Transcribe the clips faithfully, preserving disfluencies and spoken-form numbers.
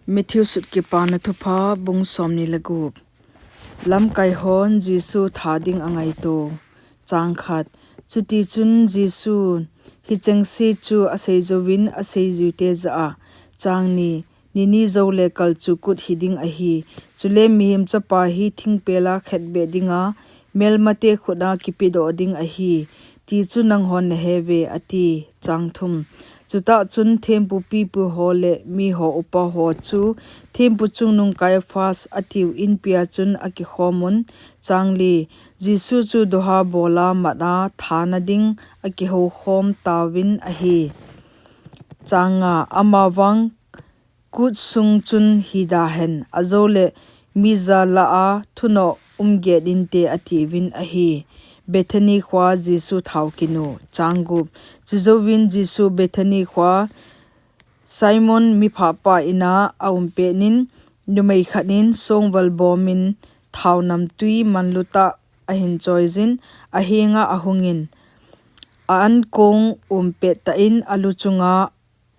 Matthew sut Kipana Thupha bung somni le gup. Lamkai hon Jesu tha ding angaito. Chang khat. Chuti chun Jesu hicheng se chu asei jouvin aseijuite jah a, chang ni, nini jou le kalchuh kut hiding ahi. Chule Mihem Chapa hi thingpel a khetbeh dinga, melmate khut a kipedoh ding ahi, ti chu nanghon nahe uve, ati. Chang thum. Chutah chun thempu pipu ho le miho upa ho chu thempu chungnung Caiaphas atiu inpi a chun akikhom un. Chang li. Jesu chu doha bol a mat a thana ding akihou khom tauvin ahi. Chang nga. Amavang kut sung chun hida hen, ajou le mija lah a thunoh um get inte, atiuvin ahi. Bethany khoa Jesu thao kinu. Chang gup. Chujouvin Jesu Bethany khoa Simon miphapa in a aum pet in, numei khat in songval bom in thao namtui manlu tah ahin choijin, ahenga ahungin, a ankong um pet tah in alu chunga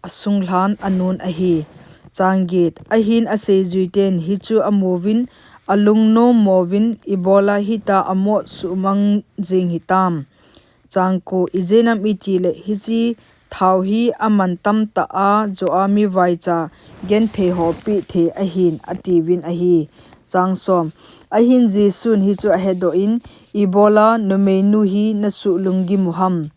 asunglhan anun ahi. Chang get. Ahin aseijuiten hichu amuvin alungnom movin, ibola hitia amot suhmang jing hitam. Chang ko. Ijeh inem itile hiche thao hi aman tamtah a joh a mivaicha genthei ho peh thei ahin, atiuvin ahi. Chang som. Ahin Jesun hichu ahedoh in, ibola numeinu hi nasuh lunggim u ham?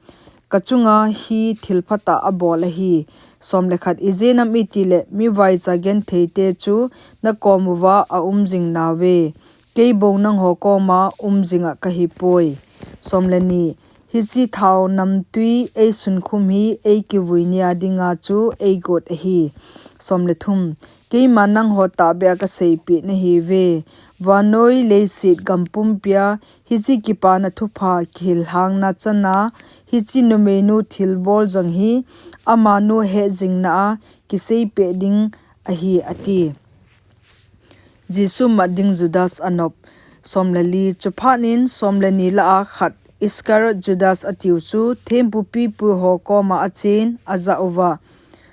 Kachunga hi thil phatah abol ahi. Som le khat. Ijeh inem itile mivaicha gentheite chu nakom uva aum jing nauve. Kei bou nangho koma um jinga kahipoi. Som le ni. Hiche thao namtui eisunkhum hi eikivui nia dinga chu eigot ahi. Som le thum. Keiman nangho tahbeh a kaseipeh nahiuve. Vannoi leiset gam pumpia hiche Kipana Thupha kihilhangna chana hiche numeinu thilbol jong hi amanu hejingna a kiseipeh ding ahi, ati. Jesu mat ding Judas anop. Som le li. Chuphat in som le ni lah a khat Iscariot Judas atiu chu thempu pipu ho koma achen ajah uva.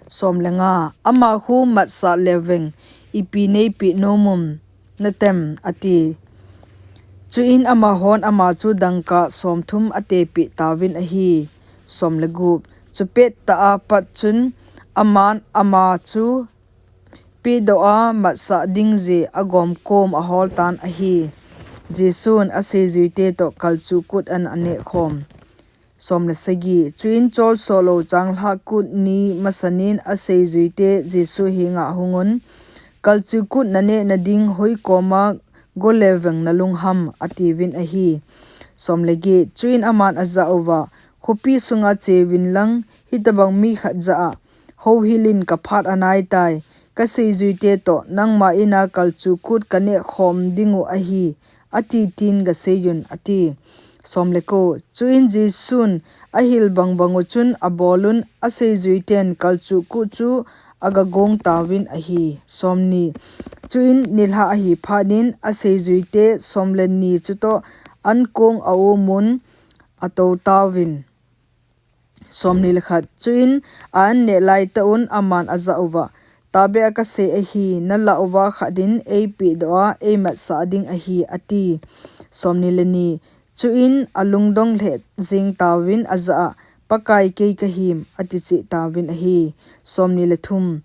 Som le nga. Ama khu matsah leveng ipi neipeh nom um natem, ati. Chuin amahon ama chu dangka somthum atepeh tauvin ahi. Som le gup. Chupet tah a pat chun aman ama chu pedoh a matsah ding jeh a gomkom ahol tan ahi. Jesun aseijuite toh kalchuh kut an aneh khom. Som le sagi. Chuin cholso lou changlhah kut ni masanin aseijuite Jesu henga ahung un, kalchuh kut naneh nading hoi koma go leveng nalung ham, atiuvin ahi. Som le get. Chuin aman ajah uva, khopi sunga cheuvin lang, hitobang mi khat jah a, houhil in, kaphat anaitai, kaseijuite toh nangma in a kalchuh kut kaneh khom ding u ahi, ati tin gasei un, ati. Som le ko. Chuin Jesun ahil bangbang u chun abol un, aseijuiten kalchuh kut chu agagong tauvin ahi. Som ni. Chuin nilhah ahi phat in aseijuite som le ni chutoh ankong aum un atou tauvin. Som ni le khat. Chuin a an neh laitah un aman ajah uva, tahbeh a kasei ahi, nalah uva khat in eipedoh a eimatsah ding ahi, ati. Som ni le ni. Chuin alungdong lheh jeng tauvin ajah a, Pakai, kei kahim, ati cheh tauvin ahi. Som ni le thum.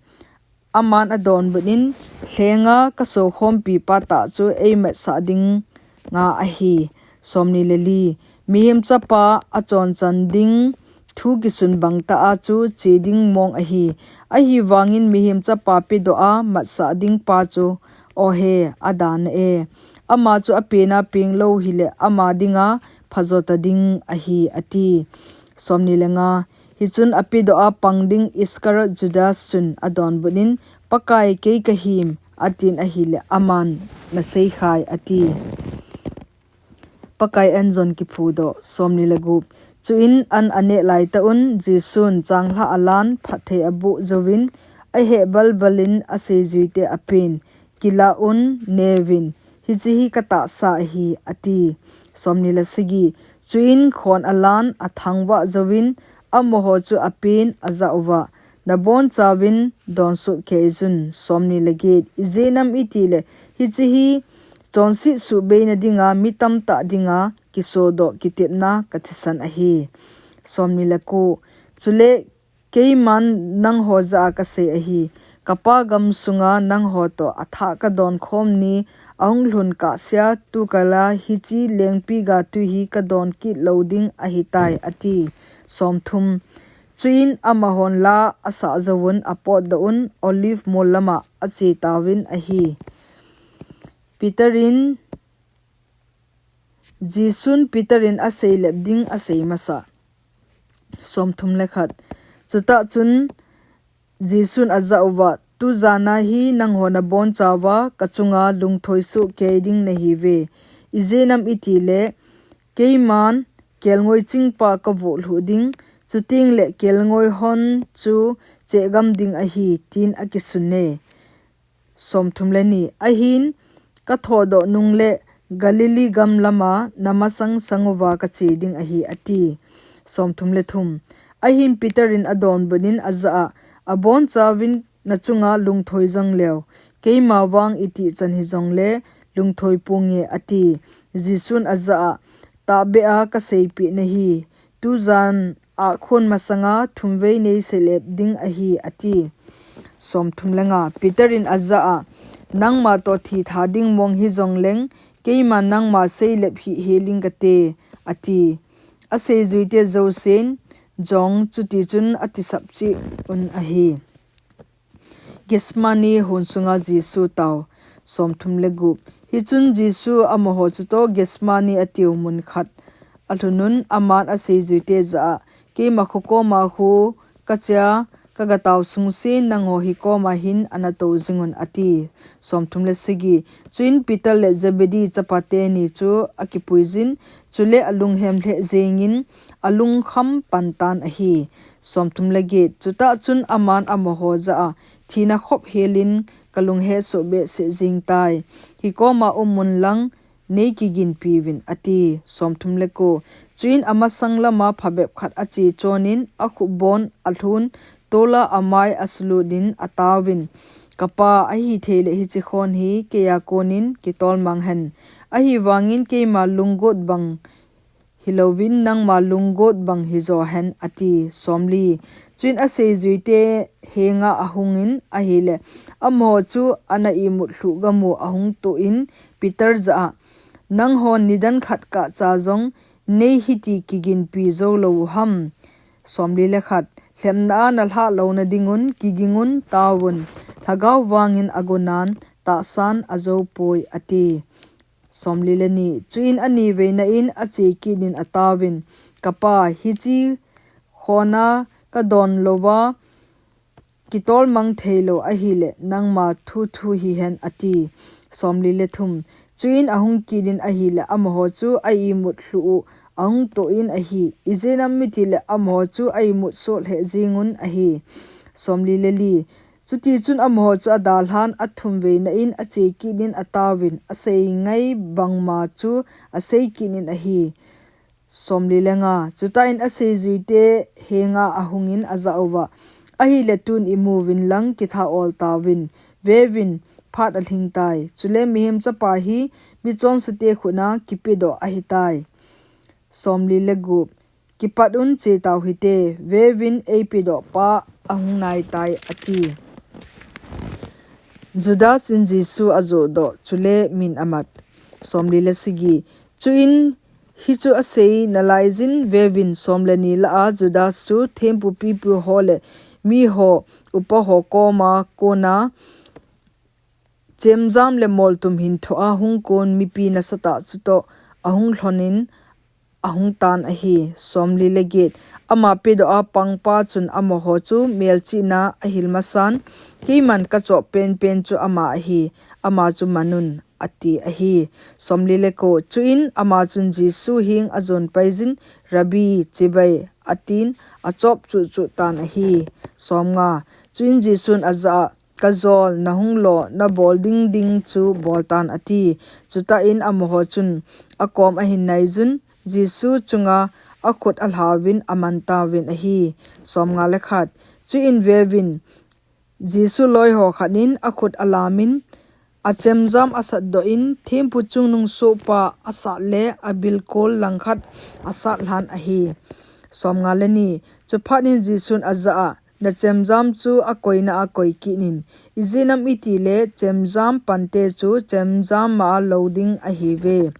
Aman adonbut in, lhenga kasokhompi pa tah chu eimatsah dinga ahi. Som ni le li. Mihem Chapa achonchan ding thu kisun bang tah a chu che ding mong ahi. Ahivangin Mihem Chapa pedoh a matsah ding pa chu, ohe, adana e. Ama chu apen a peng lou hile ama dinga phajo ta ding ahi, ati. Som ni le nga. Hichun apedoh a pang ding Iscariot Judas chun adonbut in, Pakai, kei kahim, atin ahile aman, naseikhai, ati. Pakai an jon kiphudoh. Som ni le gup. Chuin an aneh laitah un Jesun changlhah alan phatthei aboh jouvin aheh balbal in aseijuite apen, kilah un, neuvin, hiche hi katahsa ahi, ati. Som ni le sagi. Chuin khon alan athangvah jouvin amaho chu apen ajah uva, nabonchauvin donsoh keijun. Somni le get. Ijeh inem itile hiche hi chonset suhbeina dinga mi tamtah dinga kisodoh kitepna kathisan ahi. Somni le ko. Chule keiman nangho jah a kasei ahi, ka Pa gam sunga nangho toh athah kadon khom ni ahung lhun kahsea tukal a hiche lengpiga tui hi kadon kit lou ding ahitai, ati. Somthum. Chuin amahon la asah jouvun apotdoh un Olive mol lama ache tauvin ahi. Peter in Jesun Peter in aseilep ding asei masa. Somthum le khat. Chutah chun Jesun ajah uva, tujana hi nangho nabonchauva kachunga lungthoi soh kei ding nahiuve. Ijeh inem itile keiman kelngoi chingpa kavoh lhuh ding, chutengle kelngoi hon chu chegam ding ahi, tin akisun e. Somthum le ni. Ahin kathodoh nungle Galilee gam lama namasang sang uva kache ding ahi, ati. Somthum le thum. Ahin Peter in adonbut in ajah a, abonchauvin nachunga lungthoi jongleu, keima vang itih chan hijongle lungthoi ponge, ati. Jesun ajah a, tahbeh a kaseipeh nahi, tujan a khun masanga thumvei neiseilep ding ahi, ati. Somthum le nga. Peter in ajah a, nangma toh thitha ding mong hijongleng, keiman nangma seilep hih heling kate, ati. Aseijuite jousen jong chutichun atisap cheh un ahi. Gethsemane hon sunga Jesu tao. Somthum le gup. Hichun Jesu amaho chutoh Gethsemane atiu mun khat alhunun aman aseijuite jah a, keima khokoma khu kachea kagatao sungsen nangho hikoma hin anatou jingun, ati. Somthum le sagi. Chuin Peter le Zebedee chapate ni chu akipuijin, chule alunghem lheh jengin alungkham pantan ahi. Somthum le get. Chutah chun aman amaho jah a, thina khop helin kalunghet soh behseh jengtai. Hikoma um unlang neikiginpiuvin, ati. Somthum le ko. Chuin amasang lama phabep khat ache chonin akhupbon alhun tola amai asulutin ataovin, Kapa, ahithei le hiche khon hi keija konin kitolmang hen. Ahivangin keima lunggot bang hilouvin nangma lunggot bang hijo hen, ati. Somli. Chuin aseijuite henga ahungin ahile, amaho chu ana imut lhuh gamu ahung toh in Peter jah a, nanghon nidan khat kahcha jong nei hiti kiginpi jou lou uham? Somli le khat. Lhepna a nalhah louna dingun kigingun taovun. Lhagao vangin agonan tahsan ajoupoi, ati. Somli le ni. Chuin aniveina in ache kitin ataovin, Kapa, hiche khona kadon louva kitolmang theilou ahile nangma thuthu hihen, ati. Somli le thum. Chuin ahung kitin ahile amaho chu a imut lhuh u ahung toh in ahi. Ijeh inem itile amaho chu a imut sot lheh jengun ahi. Somli le li. Chutichun amaho chu adalhan athumveina in ache kitin ataovin, asei ngai bangma chu asei kitin ahi. Somli le nga. Chutah in aseijuite henga ahungin ajah uva, ahile tun imuvin lang kitha ol taovin. Veuvin, phat alhingtai. Chule Mihem Chapa hi michonsate khut a kipedoh ahitai. Somli le gup. Kipat un, chetao hite, veuvin eipedohpa ahung naitai, ati. Judas in Jesu ajohdoh, chule min amat. Somli le sagi. Chuin hichu asei nalaijin, veuvin, som le ni lah a Judas chu thempu pipu ho le miho upa ho koma kona chemjam le moltum hin thoh a hung kon mipi nasatah chutoh ahung lhonin ahung tan ahi. Somli le get. Ama pedoh a pangpa chun amaho chu melchihna ahil masan, keiman kachop penpen chu ama ahi, ama chu manun, ati ahi. Somli le ko. Chuin ama chun Jesu heng ajon paijin, Rabbi, chibai, atin achop chuhchuh tan ahi. Somnga. Chuin Jesun ajah a, kajol, nahung lo nabol ding ding chu boltan, ati. Chutah in amaho chun akom ahin naijun, Jesu chunga akhut alhauvin amantauvin ahi. Somnga le khat. Chuin veuvin, Jesu loiho khat in akhut alamin, achemjam asatdoh in, thempu chungnung sohpa asat le abilkol langkhat asat lhan ahi. Somnga le ni. Chuphat in Jesun ajah a, nachemjam chu akoina a koi kit in, ijeh inem itile chemjam pante chu chemjam ma a lou ding ahiuve.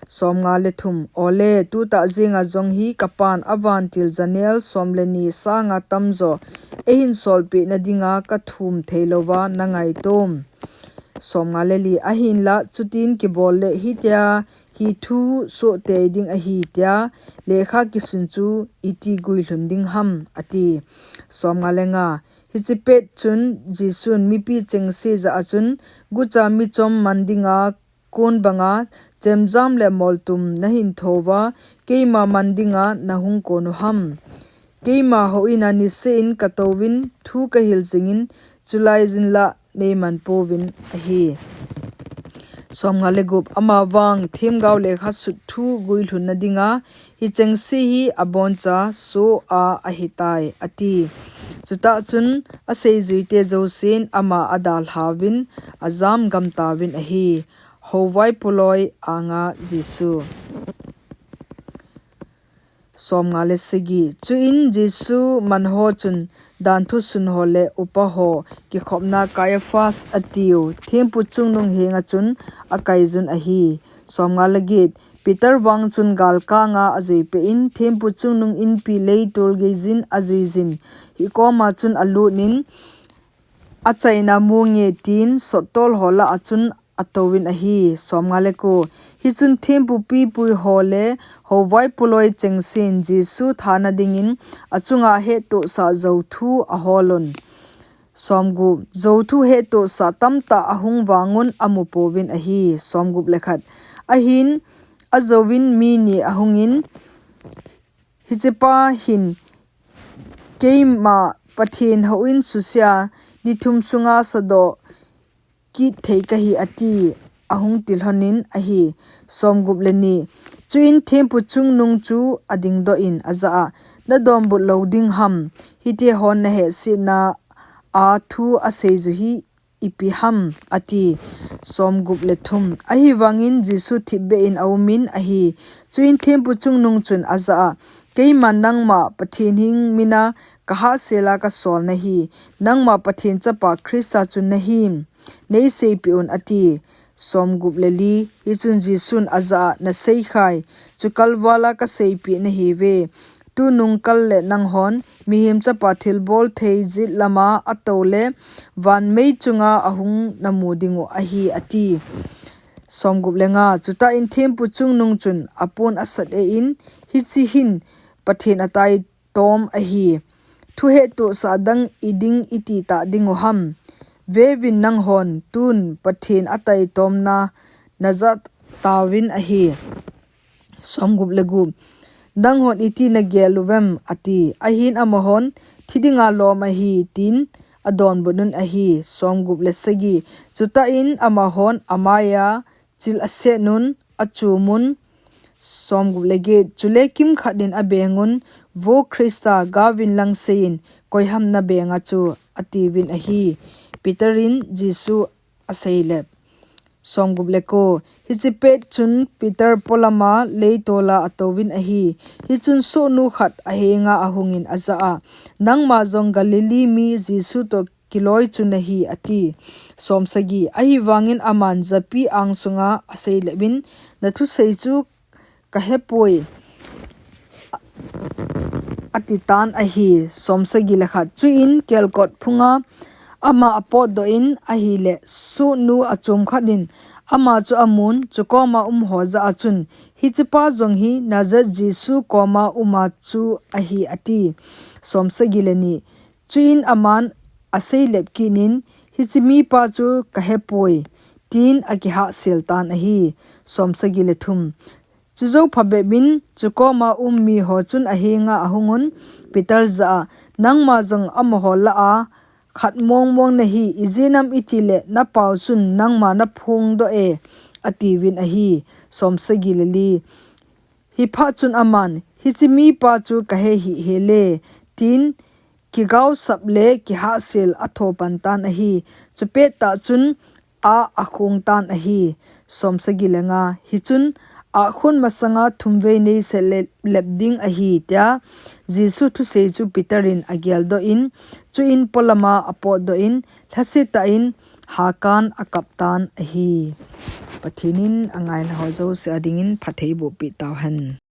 Somnga le thum. Ole, tutah jenga jong hi kapan avantil janel som le ni sanga tamjo eihin solpeh nadinga kathum theilouva nangaitom. Somnga le li. Ahinla, chutin kibol le hitia hi thu soh tei ding ahi tia lekha kisun chu iti guilhun ding ham, ati. Somnga le nga. Hiche pet chun Jesun mipi chengse jah a chun, gucha michom man dinga kon banga chemjam le moltum nahin thouva, keima man dinga nahung kon u ham? Keima houin a niseh in katouvin thu kahil jingin, chulai jin la neiman pouvin ahi. Somnga le gup. Amavang themgao lekha sut thu guilhun nadinga hichengse hi aboncha soh a ahitai, ati. Chutah chun aseijuite jousen ama adalhauvin, ajam gamtauvin ahi. Hovaipo loi anga Jesu. Somnga le sagi. Chuin Jesu manho chun danthu sunho le upaho kikhopna Caiaphas atiu thempu chungnung henga chun akaijun ahi. Somnga le get. Peter vang chun galkanga ajuipeh in, thempu chungnung inpi leitol geijin ajuijin, hikoma chun alut in, achaina mu nge tin sottol ho lah a chun atouvin ahi. Somnga le ko. Hichun thempu pipui ho le hovaipo loi chengsen Jesu thana dingin achunga hettohsah jouthu aholun. Somgup. Jouthu hettohsah tamtah ahung vangun amupouvin ahi. Somgup le khat. Ahin, ajouvin mi ni ahungin, hichepa hin keima Pathen houin susia ni thum sunga sadoh kit thei kahi, ati, ahung tilhonin ahi. Somgup le ni. Chuin thempu chungnung chu adingdoh in ajah a, nadonbut lou ding ham? Hiti hon nahehsetna a thu aseiju hi ipi ham? Ati. Somgup le thum. Ahivangin Jesu thipbeh in aumin ahi. Chuin thempu chungnung chun ajah a, keiman nangma Pathen hing mina kahahsela kasol nahi. Nangma Pathen chapa Christa chu nahim? Neiseipeh un, ati. Somgup le li. Hichun Jesun ajah a, naseikhai, chu kalvala kaseipeh nahiuve. Tunung kal le nanghon, Mihem Chapa thilbol thei jet lama atou le, van mei chunga ahung namu dingu ahi, ati. Somgup le nga. Chutah in thempu chungnung chun apon asat e in, hiche hin Pathen atai tom ahi. Thu hettohsah dang iding iti tah dingu ham? Veuvin nanghon tun Pathen ataitomna najah tauvin ahi. Somgup le gup. Nanghon iti nagel uvem? Ati. Ahin amahon, thi dinga lom ahi, tin adonbut un ahi. Somgup le sagi. Chutah in amahon amaiya chil aset un, achum un. Somgup le get. Chule kimkhat in abengun, Vo Christa, gaovin lang seiyin, koiham nabenga chu, atiuvin ahi. Peter in Jesu aseilep. Somgup le ko. Hiche pet chun Peter polama leitola atouvin ahi. Hichun sohnu khat ahenga ahungin ajah a, nangma jong Galilee mi Jesu toh kiloi chu nahi, ati. Somsagi. Ahivangin aman japi angsunga aseilepin, nathusei chu kahepoi, atitan ahi. Somsagi le khat. Chuin kelkot phunga ama apotdoh in ahile, sohnu achom khat in ama chu amun, chukoma umho jah a chun, hichepa jong hi Nazareth Jesu koma uma chu ahi, ati. Somsagi le ni. Chuin aman aseilep kit in, hiche mipa chu kahepoi, tin akihahsel tan ahi. Somsagi le thum. Chujou phabep in chukoma um miho chun ahenga ahungun, Peter jah a, nangma jong amaho lah a khat mongmong nahi, ijeh inem itile napao chun nangma naphongdoh e, atiuvin ahi. Somsagi le li. Hiphat chun aman, hiche mipa chu kahe hih hel e, tin kigaosap le kihahsel a thopan tan ahi. Chupettah chun a a khong tan ahi. Som sagi le nga. Hichun a khun masanga thumvei nei se le lep ding ahi, tia Jesu thusei chu Peter in a geldoh in, chuin polama a potdoh in, lhasetah in hakan a kap tan ahi. Pathen in a ngaina ho jouse a dingin phatthei bohpi tau hen.